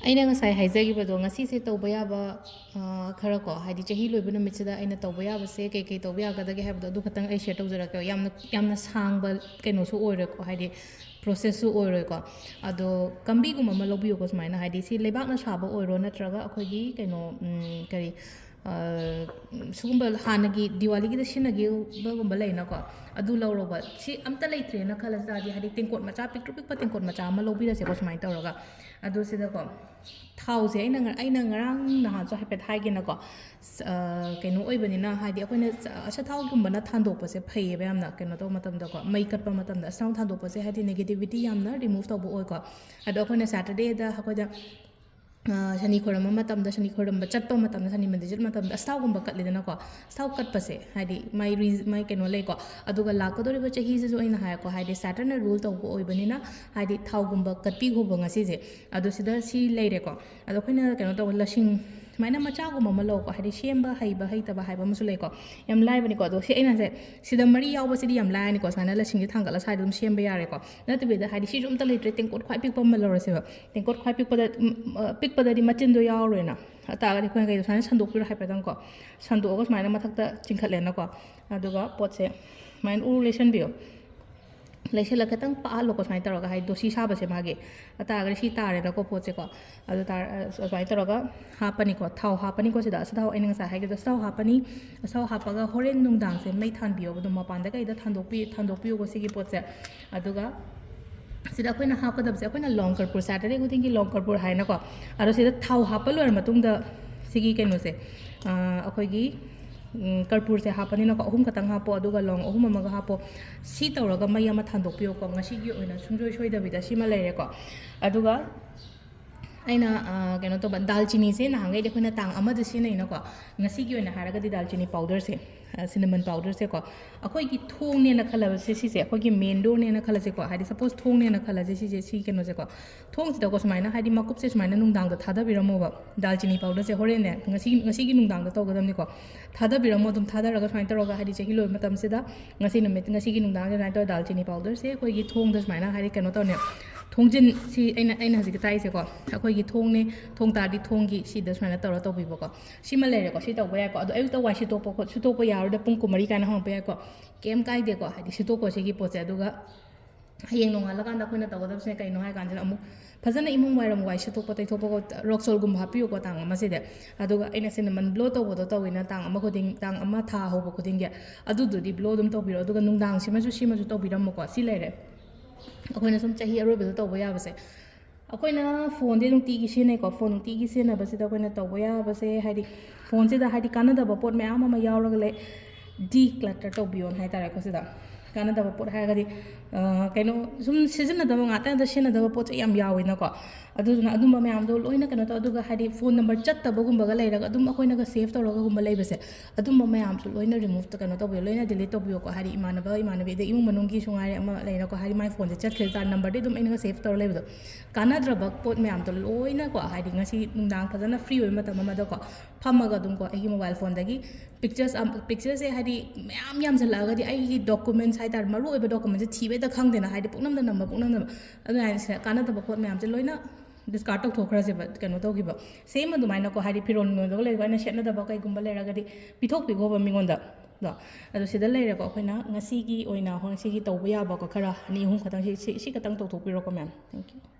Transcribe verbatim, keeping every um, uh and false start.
ꯑꯩꯅ ꯉꯁꯥꯏ ꯍꯥꯏꯖꯈꯤꯕꯗꯣ, ꯉꯁꯤꯁꯦ ꯇꯧꯕ ꯌꯥꯕ, ꯑ, ꯈꯔ ꯀꯣ, ꯍꯥꯏꯗꯤ ꯆꯍꯤ ꯂꯣꯏꯕ ꯅꯨꯃꯤꯠꯁꯤꯗ ꯑꯩꯅ ꯇꯧꯕ ꯌꯥꯕꯁꯦ ꯀꯩ ꯀꯩ ꯇꯧꯕ ꯌꯥꯒꯗꯒꯦ ꯍꯥꯏꯕꯗꯣ, ꯑꯗꯨ ꯈꯛꯇꯪ ꯑꯩ ꯁꯤꯌꯔ ꯇꯧꯖꯔꯛꯀꯦ꯫ ꯌꯥꯝꯅ, ꯌꯥꯝꯅ ꯁꯥꯡꯕ ꯀꯩꯅꯣꯁꯨ ꯑꯣꯏꯔꯣꯏꯀꯣ, ꯍꯥꯏꯗꯤ ꯄ꯭ꯔꯣꯁꯦꯁꯁꯨ ꯑꯣꯏꯔꯣꯏꯀꯣ꯫ ꯑꯗꯣ ꯀꯝꯕꯤꯒꯨꯝꯕ ꯑꯃ ꯂꯧꯕꯤꯌꯨꯀꯣ, ꯁꯨꯃꯥꯏꯅ, ꯍꯥꯏꯗꯤ ꯁꯤ ꯂꯩꯕꯥꯛꯅ ꯁꯥꯕ ꯑꯣꯏꯔꯣ, ꯅꯠꯇ꯭ꯔꯒ ꯑꯩꯈꯣꯏꯒꯤ ꯀꯩꯅꯣ, ꯎꯝ, ꯀꯔꯤ, ꯑ, ꯁꯤꯒꯨꯝꯕ ꯍꯥꯟꯅꯒꯤ ꯗꯤꯋꯥꯂꯤꯒꯤꯗ ꯁꯤꯖꯤꯟꯅꯈꯤꯕꯒꯨꯝꯕ ꯂꯩꯅꯀꯣ, ꯑꯗꯨ ꯂꯧꯔꯣꯕ꯫ ꯁꯤ ꯑꯝꯇ ꯂꯩꯇ꯭ꯔꯦꯅ ꯈꯜꯂꯁꯤ ꯇꯥꯔꯗꯤ, ꯍꯥꯏꯗꯤ ꯇꯦꯡꯀꯣꯠ ꯃꯆꯥ, ꯄꯤꯛꯇ꯭ꯔꯨ ꯄꯤꯛꯄ ꯇꯦꯡꯀꯣꯠ ꯃꯆꯥ ꯑꯃ ꯂꯧꯕꯤꯔꯁꯦꯀꯣ, ꯁꯨꯃꯥꯏꯅ ꯇꯧꯔꯒ꯫ ꯑꯗꯨ ꯁꯤꯗꯀꯣ, ꯊꯥꯎꯁꯦ ꯑꯩꯅ ꯉ-, ꯑꯩꯅ ꯉꯔꯥꯡ ꯅꯍꯥꯟꯁꯨ ꯍꯥꯏꯐꯦꯠ ꯍꯥꯏꯒꯦꯅꯀꯣ, ꯁ-, ꯑ, ꯀꯩꯅꯣ ꯑꯣꯏꯕꯅꯤꯅ, ꯍꯥꯏꯗꯤ ꯑꯩꯈꯣꯏꯅ ꯆ-, ꯑꯆꯥꯊꯥꯎꯒꯨꯝꯕꯅ ꯊꯥꯟꯗꯣꯛꯄꯁꯦ ꯐꯩꯌꯦꯕ ꯌꯥꯝꯅ, ꯀꯩꯅꯣ ꯇꯧꯕ ꯃꯇꯝꯗꯀꯣ, ꯃꯩ ꯀꯠꯄ ꯃꯇꯝꯗ ꯑꯆꯥꯊꯥꯎ ꯊꯥꯟꯗꯣꯛꯄꯁꯦ, ꯍꯥꯏꯗꯤ ꯅꯦꯒꯦꯇꯤꯚꯤꯇꯤ ꯌꯥꯝꯅ ꯔꯤꯃꯨꯚ ꯇꯧꯕ ꯑꯣꯏꯀꯣ꯫ ꯑꯗꯣ ꯑꯩꯈꯣꯏꯅ ꯁꯦꯇꯔꯗꯦꯗ ꯑꯩꯈꯣꯏꯗ, ꯑ, ꯁꯅꯤ ꯈꯣꯏꯔꯝꯕ ꯃꯇꯝꯗ, ꯁꯅꯤ ꯈꯣꯏꯔꯝꯕ ꯆꯠꯄ ꯃꯇꯝꯗ, ꯁꯅꯤ ꯃꯟꯗꯤꯔ ꯆꯠꯄ ꯃꯇꯝꯗ ꯑꯆꯥꯊꯥꯎꯒꯨꯝꯕ ꯀꯠꯂꯤꯗꯅꯀꯣ, ꯑꯆꯥꯊꯥꯎ ꯀꯠꯄꯁꯦ, ꯍꯥꯏꯗꯤ ꯃꯥꯏ ꯔꯤ-, ꯃꯥꯏ ꯀꯩꯅꯣ ꯂꯩꯀꯣ꯫ ꯑꯗꯨꯒ ꯂꯥꯛꯀꯗꯧꯔꯤꯕ ꯆꯍꯤꯁꯤꯁꯨ ꯑꯩꯅ ꯍꯥꯏꯀꯣ, ꯍꯥꯏꯗꯤ ꯁꯦꯇꯔꯟꯅ ꯔꯨꯜ ꯇꯧꯕ ꯑꯣꯏꯕꯅꯤꯅ, ꯍꯥꯏꯗꯤ ꯊꯥꯎꯒꯨꯝꯕ ꯀꯠꯄꯤꯈꯣꯕ ꯉꯁꯤꯁꯦ꯫ ꯑꯗꯣ ꯁꯤꯗ ꯁꯤ ꯂꯩꯔꯦꯀꯣ꯫ ꯑꯗꯣ ꯑꯩꯈꯣꯏꯅ ꯀꯩꯅꯣ ꯇꯧꯕ, ꯂꯁꯤꯡ ꯁꯨꯃꯥꯏꯅ ꯃꯆꯥꯒꯨꯝꯕ ꯑꯃ ꯂꯧꯀꯣ, ꯍꯥꯏꯗꯤ ꯁꯦꯝꯕ ꯍꯩꯕ ꯍꯩꯇꯕ ꯍꯥꯏꯕ ꯑꯃꯁꯨ ꯂꯩꯀꯣ꯫ ꯌꯥꯝ ꯂꯥꯏꯕꯅꯤꯀꯣ꯫ ꯑꯗꯣ ꯁꯤ ꯑꯩꯅ ꯍꯥꯏꯁꯦ, ꯁꯤꯗ ꯃꯔꯤ ꯌꯥꯎꯕꯁꯤꯗꯤ ꯌꯥꯝ ꯂꯥꯏꯔꯅꯤꯀꯣ꯫ ꯁꯨꯃꯥꯏꯅ ꯂꯁꯤꯡꯁꯦ ꯊꯥꯡꯒꯠꯂ ꯁ꯭ꯋꯥꯏꯗ ꯑꯗꯨꯝ ꯁꯦꯝꯕ ꯌꯥꯔꯦꯀꯣ꯫ ꯅꯠꯇꯕꯤꯗ, ꯍꯥꯏꯗꯤ ꯁꯤꯁꯨ ꯑꯝꯇ ꯂꯩꯇ꯭ꯔꯦ, ꯇꯦꯡꯀꯣꯠ ꯈ꯭ꯋꯥꯏ ꯄꯤꯛꯄ ꯑꯃ ꯂꯧꯔꯁꯦꯕ꯫ ꯇꯦꯡꯀꯣꯠ ꯈ꯭ꯋꯥꯏ ꯄꯤꯛꯄꯗ, ꯎꯝ, ꯑ, ꯄꯤꯛꯄꯗꯗꯤ ꯃꯆꯤꯟꯗꯣ ꯌꯥꯎꯔꯣꯏꯅ꯫ ꯑꯇꯥꯔꯒꯗꯤ ꯑꯩꯈꯣꯏꯅ ꯀꯩꯗꯣ ꯁꯨꯃꯥꯏꯅ ꯁꯟꯗꯣꯛꯄꯤꯔꯣ ꯍꯥꯏꯐꯦꯠꯇꯪꯀꯣ꯫ ꯁꯟꯗꯣꯛꯑꯒ ꯁꯨꯃꯥꯏꯅ ꯃꯊꯛꯇ ꯆꯤꯡꯈꯠꯂꯦꯅꯀꯣ꯫ ꯑꯗꯨꯒ ꯄꯣꯠꯁꯦ ꯁꯨꯃꯥꯏꯅ ꯎꯔꯨ ꯂꯩꯁꯟꯕꯤꯌꯣ꯫ ꯂꯩꯁꯜꯂꯒ ꯈꯤꯇꯪ ꯄꯥꯛꯍꯜꯂꯣꯀꯣ, ꯁꯨꯃꯥꯏꯅ ꯇꯧꯔꯒ, ꯍꯥꯏꯗꯤ ꯗꯣꯁꯤ ꯁꯥꯕꯁꯦ ꯃꯥꯒꯤ꯫ ꯑꯇꯥꯔꯒꯗꯤ ꯁꯤ ꯇꯥꯔꯦꯅꯀꯣ ꯄꯣꯠꯁꯦꯀꯣ꯫ ꯑꯗꯨ ꯇꯥꯔ-, ꯑ, ꯑꯗꯨꯃꯥꯏꯅ ꯇꯧꯔꯒ ꯍꯥꯞꯄꯅꯤꯀꯣ꯫ ꯊꯥꯎ ꯍꯥꯞꯄꯅꯤꯀꯣ ꯁꯤꯗ꯫ ꯑꯆꯥꯊꯥꯎ, ꯑꯩꯅ ꯉꯁꯥꯏ ꯍꯥꯏꯈꯤꯕꯗꯣ, ꯑꯆꯥꯊꯥꯎ ꯍꯥꯞꯄꯅꯤ꯫ ꯑꯆꯥꯊꯥꯎ ꯍꯥꯞꯄꯒ ꯍꯣꯔꯦꯟ ꯅꯨꯡꯗꯥꯡꯁꯦ ꯃꯩ ꯊꯥꯟꯕꯤꯌꯣꯕ꯫ ꯑꯗꯨꯝ ꯃꯄꯥꯟꯗ ꯀꯩꯗ ꯊꯥꯟꯗꯣꯛꯄꯤ-, ꯊꯥꯟꯗꯣꯛꯄꯤꯌꯣꯀꯣ ꯁꯤꯒꯤ ꯄꯣꯠꯁꯦ꯫ ꯑꯗꯨꯒ ꯁꯤꯗ ꯑꯩꯈꯣꯏꯅ ꯍꯥꯞꯀꯗꯕꯁꯦ, ꯑꯩꯈꯣꯏꯅ ꯂꯣꯡ ꯀꯔꯄꯨꯔ, ꯁꯦꯇꯔꯗꯦ ꯈꯨꯗꯤꯡꯒꯤ ꯂꯣꯡ ꯀꯔꯄꯨꯔ ꯍꯥꯏꯅꯀꯣ꯫ ꯑꯗꯣ ꯁꯤꯗ ꯊꯥꯎ ꯍꯥꯞꯄ ꯂꯣꯏꯔ ꯃꯇꯨꯡꯗ ꯁꯤꯒꯤ ꯀꯩꯅꯣꯁꯦ, ꯑ, ꯑꯩꯈꯣꯏꯒꯤ, ꯎꯝ, ꯀꯔꯄꯨꯔꯁꯦ ꯍꯥꯞꯄꯅꯤꯅꯀꯣ, ꯑꯍꯨꯝ ꯈꯛꯇꯪ ꯍꯥꯞꯄꯣ, ꯑꯗꯨꯒ ꯂꯣꯡ ꯑꯍꯨꯝ ꯑꯃꯒ ꯍꯥꯞꯄꯣ꯫ ꯁꯤ ꯇꯧꯔꯒ ꯃꯩ ꯑꯃ ꯊꯥꯟꯗꯣꯛꯄꯤꯌꯣꯀꯣ꯫ ꯉꯁꯤꯒꯤ ꯑꯣꯏꯅ ꯁꯨꯡꯁꯣꯏ ꯁꯣꯏꯗꯕꯤꯗ ꯁꯤꯃ ꯂꯩꯔꯦꯀꯣ꯫ ꯑꯗꯨꯒ ꯑꯩꯅ, ꯑ, ꯀꯩꯅꯣ ꯇꯧꯕ, ꯗꯥꯜꯆꯤꯅꯤꯁꯦ ꯅꯍꯥꯟꯈꯩꯗꯤ ꯑꯩꯈꯣꯏꯅ ꯇꯥꯡ ꯑꯃꯗ ꯁꯤꯖꯤꯟꯅꯩꯅꯀꯣ꯫ ꯉꯁꯤꯒꯤ ꯑꯣꯏꯅ ꯍꯥꯏꯔꯒꯗꯤ ꯗꯥꯜꯆꯤꯅꯤ ꯄꯥꯎꯗꯔꯁꯦ, ꯑ, ꯁꯤꯅꯃꯟ ꯄꯥꯎꯗꯔꯁꯦꯀꯣ, ꯑꯩꯈꯣꯏꯒꯤ ꯊꯣꯡꯅꯦꯅ ꯈꯜꯂꯕꯁꯦ, ꯁꯤꯁꯦ ꯑꯩꯈꯣꯏꯒꯤ ꯃꯦꯟ ꯗꯣꯔꯅꯦꯅ ꯈꯜꯂꯁꯦꯀꯣ, ꯍꯥꯏꯗꯤ ꯁꯄꯣꯁ ꯊꯣꯡꯅꯦꯅ ꯈꯜꯂꯁꯦ, ꯁꯤꯁꯦ, ꯁꯤ ꯀꯩꯅꯣꯁꯦꯀꯣ, ꯊꯣꯡꯁꯤꯗꯀꯣ ꯁꯨꯃꯥꯏꯅ, ꯍꯥꯏꯗꯤ ꯃꯀꯨꯞꯁꯦ ꯁꯨꯃꯥꯏꯅ ꯅꯨꯡꯗꯥꯡꯗ ꯊꯥꯗꯕꯤꯔꯝꯃꯣꯕ꯫ ꯗꯥꯜꯆꯤꯅꯤ ꯄꯥꯎꯗꯔꯁꯦ ꯍꯣꯔꯦꯟꯅꯦ, ꯉꯁꯤ, ꯉꯁꯤꯒꯤ ꯅꯨꯡꯗꯥꯡꯗ ꯇꯧꯒꯗꯕꯅꯤꯀꯣ꯫ ꯊꯥꯗꯕꯤꯔꯝꯃꯣ ꯑꯗꯨꯝ, ꯊꯥꯗꯔꯒ ꯁꯨꯃꯥꯏꯅ ꯇꯧꯔꯒ, ꯍꯥꯏꯗꯤ ꯆꯍꯤ ꯂꯣꯏꯕ ꯃꯇꯝꯁꯤꯗ ꯉꯁꯤ ꯅꯨꯃꯤꯠ, ꯉꯁꯤꯒꯤ ꯅꯨꯡꯗꯥꯡꯁꯦ ꯁꯨꯃꯥꯏꯅ ꯇꯧꯔꯒ ꯗꯥꯜꯆꯤꯅꯤ ꯄꯥꯎꯗꯔꯁꯦ ꯑꯩꯈꯣꯏꯒꯤ ꯊꯣꯡꯗ ꯁꯨꯃꯥꯏꯅ, ꯍꯥꯏꯗꯤ ꯀꯩꯅꯣ ꯇꯧꯅꯦ, ꯊꯣꯡꯖꯤꯟ, ꯁꯤ ꯑꯩꯅ ꯑꯩꯅ ꯍꯧꯖꯤꯛꯀꯤ ꯇꯥꯛꯏꯁꯦꯀꯣ, ꯑꯩꯈꯣꯏꯒꯤ ꯊꯣꯡꯅꯦ, ꯊꯣꯡ ꯇꯥꯔꯗꯤ ꯊꯣꯡꯒꯤ ꯁꯤꯗ ꯁꯨꯃꯥꯏꯅ ꯇꯧꯔ ꯇꯧꯕꯤꯕꯀꯣ꯫ ꯁꯤꯃ ꯂꯩꯔꯦꯀꯣ, ꯁꯤ ꯇꯧꯕ ꯌꯥꯏꯀꯣ꯫ ꯑꯗꯣ ꯑꯌꯨꯛꯇ ꯋꯥꯏ ꯁꯤꯠꯇꯣꯛꯄ ꯈꯣꯠ ꯁꯤꯠꯇꯣꯛꯄ ꯌꯥꯔꯣꯏꯗ, ꯄꯨꯡ ꯀꯨꯟꯃꯔꯤ ꯀꯥꯏꯅ ꯍꯪꯉꯛꯄ ꯌꯥꯏꯀꯣ꯫ ꯀꯩꯝ ꯀꯥꯏꯗꯦꯀꯣ, ꯍꯥꯏꯗꯤ ꯁꯤꯠꯇꯣꯛꯀꯣ ꯁꯤꯒꯤ ꯄꯣꯠꯁꯦ꯫ ꯑꯗꯨꯒ ꯍꯌꯦꯡ ꯅꯣꯡꯉꯥꯜꯂꯀꯥꯟꯗ ꯑꯩꯈꯣꯏꯅ ꯇꯧꯒꯗꯕꯁꯤꯅ ꯀꯩꯅꯣ ꯍꯥꯏ ꯀꯥꯟꯁꯤꯗ, ꯑꯃꯨꯛ ꯐꯖꯅ ꯏꯃꯨꯡ ꯋꯥꯏꯔꯝ ꯋꯥꯏ ꯁꯤꯠꯇꯣꯛꯄ ꯇꯩꯊꯣꯛꯄ ꯈꯣꯠ-, ꯔꯣꯛꯁꯣꯜꯒꯨꯝꯕ ꯍꯥꯞꯄꯤꯌꯨꯀꯣ ꯇꯥꯡ ꯑꯃꯁꯤꯗ꯫ ꯑꯗꯨꯒ ꯑꯩꯅ ꯁꯤꯅ ꯃꯟ ꯕ꯭ꯂꯣ ꯇꯧꯕꯗꯣ ꯇꯧꯋꯤꯅ ꯇꯥꯡ ꯑꯃ ꯈꯨꯗꯤꯡ, ꯇꯥꯡ ꯑꯃ ꯊꯥ ꯍꯧꯕ ꯈꯨꯗꯤꯡꯒꯤ, ꯑꯗꯨꯗꯨꯗꯤ ꯕ꯭ꯂꯣ ꯑꯗꯨꯝ ꯇꯧꯕꯤꯔꯣ꯫ ꯑꯗꯨꯒ ꯅꯨꯡꯗꯥꯡꯁꯤꯃꯁꯨ ꯁꯤꯃꯁꯨ ꯇꯧꯕꯤꯔꯝꯃꯨꯀꯣ꯫ ꯁꯤ ꯂꯩꯔꯦ꯫ ꯑꯩꯈꯣꯏꯅ ꯁꯨꯝ ꯆꯍꯤ ꯑꯔꯣꯏꯕꯗ ꯇꯧꯕ ꯌꯥꯕꯁꯦ, ꯑꯩꯈꯣꯏꯅ ꯐꯣꯟꯁꯦ ꯅꯨꯡꯇꯤꯒꯤ ꯁꯤꯖꯤꯟꯅꯩꯀꯣ꯫ ꯐꯣꯟ ꯅꯨꯡꯇꯤꯒꯤ ꯁꯤꯖꯤꯟꯅꯕꯁꯤꯗ ꯑꯩꯈꯣꯏꯅ ꯇꯧꯕ ꯌꯥꯕꯁꯦ, ꯍꯥꯏꯗꯤ ꯐꯣꯟꯁꯤꯗ ꯍꯥꯏꯗꯤ ꯀꯥꯟꯅꯗꯕ ꯄꯣꯠ ꯃꯌꯥꯝ ꯑꯃ ꯌꯥꯎꯔꯒ ꯂꯩ꯫ ꯗꯤꯀ꯭ꯂꯇꯔ ꯇꯧꯕꯤꯌꯣꯅ ꯍꯥꯏꯇꯥꯔꯦꯀꯣ꯫ ꯁꯤꯗ ꯀꯥꯟꯅꯗꯕ ꯄꯣꯠ ꯍꯥꯏꯔꯒꯗꯤ, ꯑ, ꯀꯩꯅꯣ, ꯁꯨꯝ ꯁꯤꯖꯤꯟꯅꯗꯕ, ꯉꯥꯛꯇ ꯉꯥꯛꯇ ꯁꯤꯖꯤꯟꯅꯗꯕ ꯄꯣꯠ ꯆꯩ ꯌꯥꯝ ꯌꯥꯎꯋꯤꯅꯀꯣ꯫ ꯑꯗꯨꯗꯨꯅ ꯑꯗꯨꯝꯕ ꯃꯌꯥꯝꯗꯣ ꯂꯣꯏꯅ ꯀꯩꯅꯣ ꯇꯧ꯫ ꯑꯗꯨꯒ ꯍꯥꯏꯗꯤ ꯐꯣꯟ ꯅꯝꯕꯔ ꯆꯠꯇꯕꯒꯨꯝꯕꯒ ꯂꯩꯔꯒ ꯑꯗꯨꯝ ꯑꯩꯈꯣꯏꯅꯒ ꯁꯦꯚ ꯇꯧꯔꯒꯒꯨꯝꯕ ꯂꯩꯕꯁꯦ, ꯑꯗꯨꯝꯕ ꯃꯌꯥꯝꯁꯨ ꯂꯣꯏꯅ ꯔꯤꯃꯨꯚ ꯀꯩꯅꯣ ꯇꯧꯕꯤꯌꯣ, ꯂꯣꯏꯅ ꯗꯤꯂꯤꯠ ꯇꯧꯕꯤꯌꯣꯀꯣ꯫ ꯍꯥꯏꯗꯤ ꯏꯃꯥꯟꯅꯕ ꯏꯃꯥꯟꯅꯕꯤ ꯑꯗꯩ ꯏꯃꯨꯡ ꯃꯅꯨꯡꯒꯤꯁꯨ ꯉꯥꯏꯔꯦ, ꯑꯃ ꯂꯩꯔꯦꯀꯣ, ꯍꯥꯏꯗꯤ ꯃꯥꯏ ꯐꯣꯟꯁꯦ ꯆꯠꯈ꯭ꯔꯦ ꯇꯥꯔ ꯅꯝꯕꯔꯗꯤ ꯑꯗꯨꯝ ꯑꯩꯅꯒ ꯁꯦꯚ ꯇꯧꯔ ꯂꯩꯕꯗꯣ꯫ ꯀꯥꯟꯅꯗ꯭ꯔꯕ ꯄꯣꯠ ꯃꯌꯥꯝꯗꯣ ꯂꯣꯏꯅꯀꯣ, ꯍꯥꯏꯗꯤ ꯉꯁꯤ ꯅꯨꯡꯗꯥꯡ ꯐꯖꯅ ꯐ꯭ꯔꯤ ꯑꯣꯏꯕ ꯃꯇꯝ ꯑꯃꯗꯀꯣ, ꯐꯝꯃꯒ ꯑꯗꯨꯝꯀꯣ ꯑꯩꯒꯤ ꯃꯣꯕꯥꯏꯜ ꯐꯣꯟꯗꯒꯤ ꯄꯤꯛꯆꯔꯁ ꯑꯝ-, ꯄꯤꯛꯆꯔꯁꯦ ꯍꯥꯏꯗꯤ ꯃꯌꯥꯝ ꯌꯥꯝꯁꯤꯜꯂꯛꯑꯒꯗꯤ ꯑꯩꯒꯤ ꯗꯣꯀꯨꯃꯦꯟꯁ ꯍꯥꯏꯇꯥꯔꯦ, ꯃꯔꯨ ꯑꯣꯏꯕ ꯗꯣꯀꯨꯃꯦꯟꯁꯦ ꯊꯤꯕ ꯍꯦꯛꯇ ꯈꯪꯗꯦꯅ, ꯍꯥꯏꯗꯤ ꯄꯨꯡꯅꯝꯗ ꯅꯝꯕ, ꯄꯨꯡꯅꯝꯗ ꯅꯝꯕ꯫ ꯑꯗꯨꯅ ꯍꯥꯏꯁꯦ ꯀꯥꯟꯅꯗꯕ ꯄꯣꯠ ꯃꯌꯥꯝꯁꯦ ꯂꯣꯏꯅ ꯗꯤꯁꯀꯥꯔꯗ ꯇꯧꯊꯣꯛꯈ꯭ꯔꯁꯦꯕ, ꯀꯩꯅꯣ ꯇꯧꯈꯤꯕ꯫ ꯁꯦꯝ ꯑꯗꯨꯃꯥꯏꯅꯀꯣ, ꯍꯥꯏꯗꯤ ꯐꯤꯔꯣꯟ ꯅꯨꯡꯗꯒ ꯂꯩꯔꯒ ꯑꯩꯅ ꯁꯦꯠꯅꯗꯕ ꯀꯩꯒꯨꯝꯕ ꯂꯩꯔꯒꯗꯤ ꯄꯤꯊꯣꯛꯄꯤꯈꯣꯕ ꯃꯤꯉꯣꯟꯗ꯫ ꯑꯗꯣ, ꯑꯗꯣ ꯁꯤꯗ ꯂꯩꯔꯦꯀꯣ, ꯑꯩꯈꯣꯏꯅ ꯉꯁꯤꯒꯤ ꯑꯣꯏꯅ ꯍꯣꯏ ꯁꯤꯒꯤ ꯇꯧꯕ ꯌꯥꯕꯀꯣ, ꯈꯔ ꯑꯅꯤ ꯑꯍꯨꯝ ꯈꯛꯇꯪ ꯁꯤ, ꯁꯤ, ꯁꯤ ꯈꯛꯇꯪ ꯇꯧꯊꯣꯛꯄꯤꯔꯣꯀꯣ ꯃꯦꯝ꯫ Thank you꯫